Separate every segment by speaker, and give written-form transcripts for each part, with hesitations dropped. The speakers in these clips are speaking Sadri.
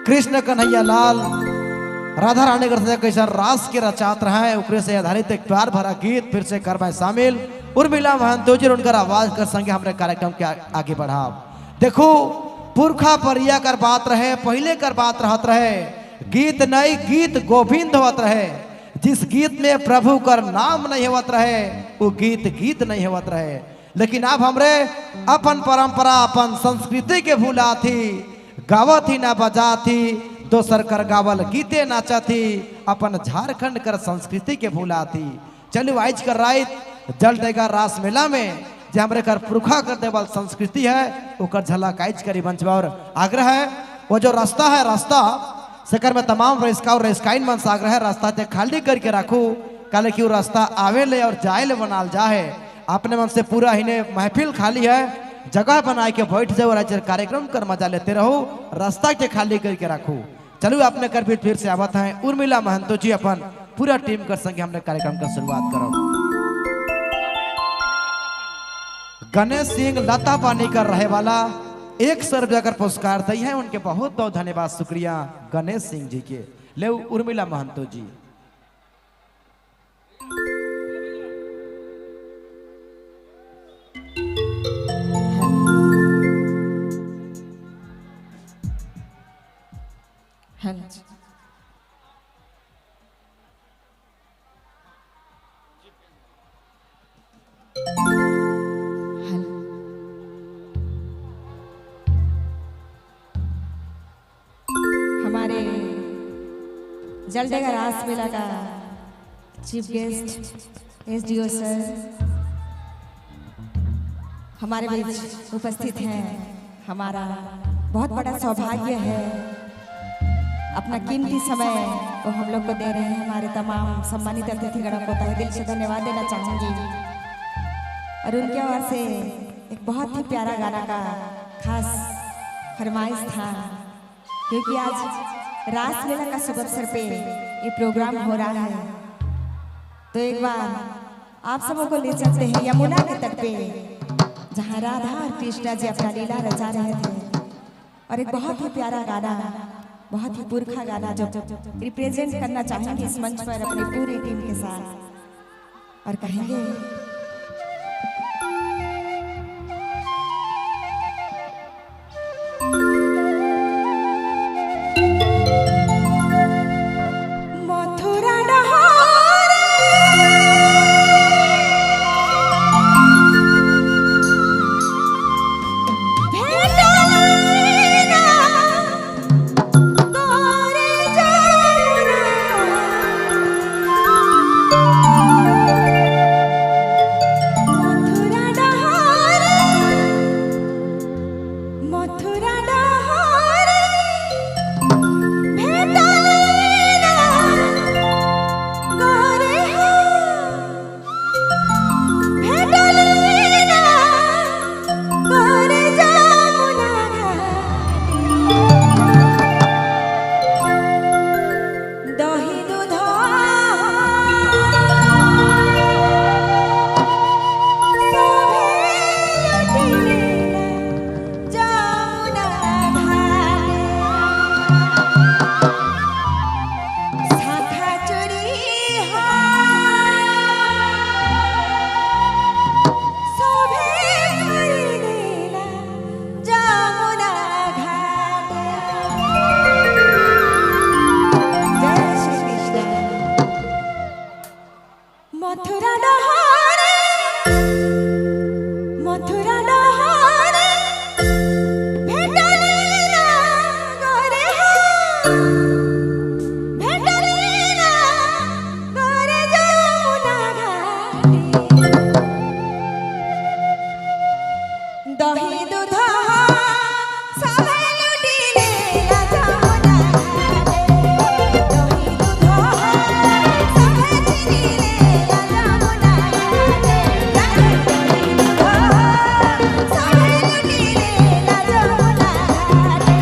Speaker 1: कृष्ण कन्हैया लाल राधा रानी कर कैसा रास के रचात रहे, ओकरे से आधारित एक प्यार भरा गीत फिर से करवाए शामिल उर्मिला महंतो जी उनकर आवाज कर संगे हमरे कार्यक्रम के आगे बढ़ाव। देखो पुरखा परिया कर बात रहे, पहले कर बात रहत रहे, गीत नहीं गीत गोविंद होत रहे। जिस गीत में प्रभु कर नाम नहीं होत रहे वो गीत गीत नहीं होत रहे। लेकिन अब हमरे अपन परंपरा अपन संस्कृति के भूला थी, गावत ही ना बजा थी, दोसर कर गावल गीते नाचा थी, अपन झारखंड कर संस्कृति के भूला थी। चलो आज कर रात जलडेगा रास मेला में जे हमरे कर पुरखा कर देवल संस्कृति है ओकर झलक आज करी मंच और आग्रह है वो जो रास्ता है रास्ता सेकर में तमाम रेस्का और रेस्काइन मन से आग्रह है रास्ता ते खाली करके रखू, काले कि वो रास्ता आवे ले और जाए ले बनाल जाए। अपने मन से पूरा ही ने महफिल खाली है, जगह बनाए के बैठ जाओ और आज कार्यक्रम कर मजा लेते रहो, रास्ता के खाली करके रखो। चलो आपने कर फिर से आवत है उर्मिला महंतो जी अपन पूरा टीम कर संगे हमने कार्यक्रम का शुरुआत करो। गणेश सिंह लता पानी कर रहे वाला 100 रुपया कर पुरस्कार दी है, उनके बहुत बहुत धन्यवाद शुक्रिया गणेश सिंह जी के। ले उर्मिला महंतो जी।
Speaker 2: हमारे जलडेगा रास मेला का चीफ गेस्ट एसडीओ सर हमारे बीच उपस्थित हैं। हमारा बहुत बड़ा सौभाग्य है अपना कीमती समय वो हम लोग को दे रहे हैं। हमारे तमाम सम्मानित अतिथिगणों को तहे दिल से धन्यवाद देना चाहूँगी और उनके ओर से एक बहुत ही प्यारा गाना का खास फरमाइश था, क्योंकि आज रास मेला का शुभ अवसर पे ये प्रोग्राम हो रहा है। तो एक बार आप सबों को ले चलते हैं यमुना के तट पे, जहाँ राधा और कृष्णा जी अपना लीला रचा रहे थे और एक बहुत ही प्यारा गाना, बहुत ही पुरखा गाना जो रिप्रेजेंट करना चाहेंगे इस मंच पर अपनी पूरी टीम के साथ और कहेंगे मथुरा दही दूध सब लुटिले जमुना घाटे, दही दूध सब चिनिले जमुना घाटे, दही दूध सब लुटिले जमुना घाटे।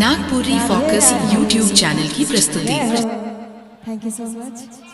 Speaker 3: Nagpuri focus YouTube channel की प्रस्तुति।
Speaker 2: Thank you so much.